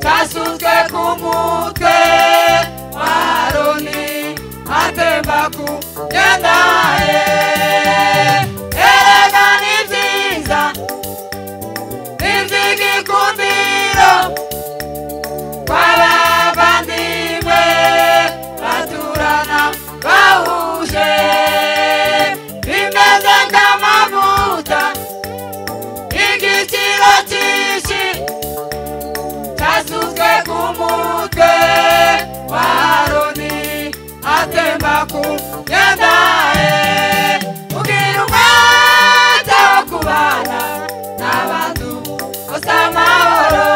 cyasutswe ku mutwe wa Aroni atemba ku myenda ye. Erega ni byiza iby'igikundiro kw'abavandimwe baturana bahuje, bimeze nk'amavuta igiciro cyinshi cyasutswe ku mutwe wa Aroni atemba ku myenda ye. Ugira umwete wo kubana n'abantu bose amahoro,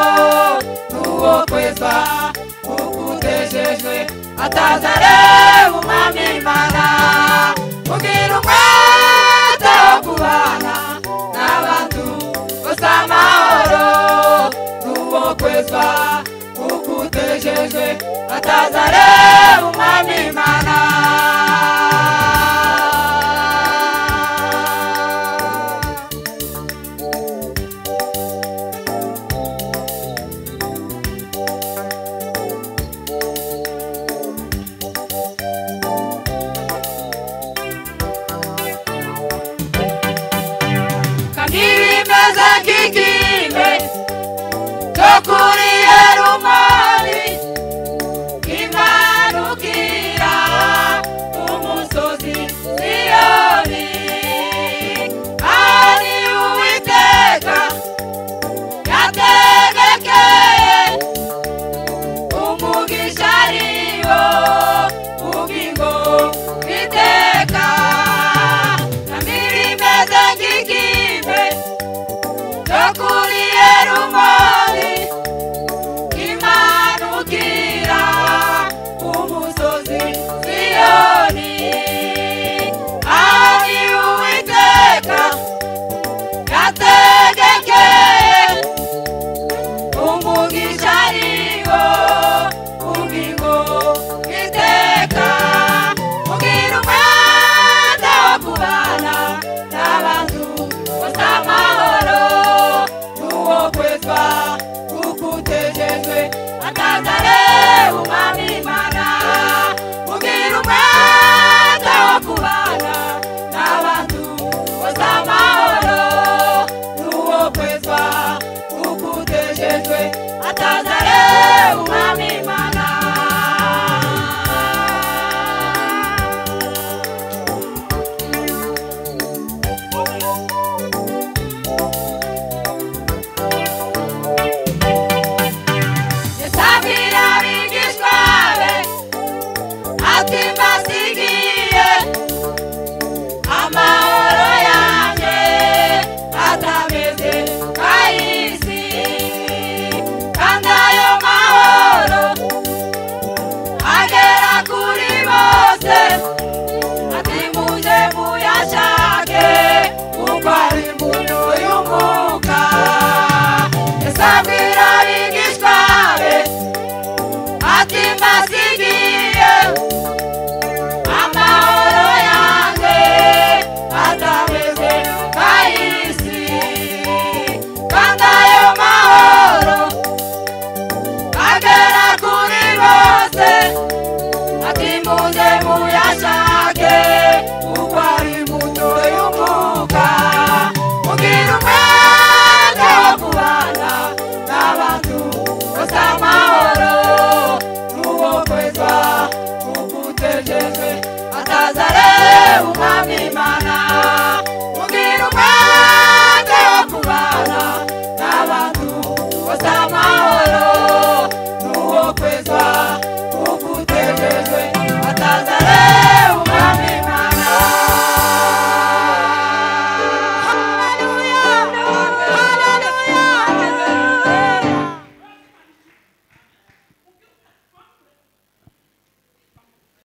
n'uwo kwezwa ukutejejwe atazareba Umwami Imana. Ugira umwete wo kubana n'abantu bose amahoro, n'uwo kwezwa ukutejejwe atazareba Umwami Imana. Kandi bimeze nk'ikime cyo kuri Herumoni.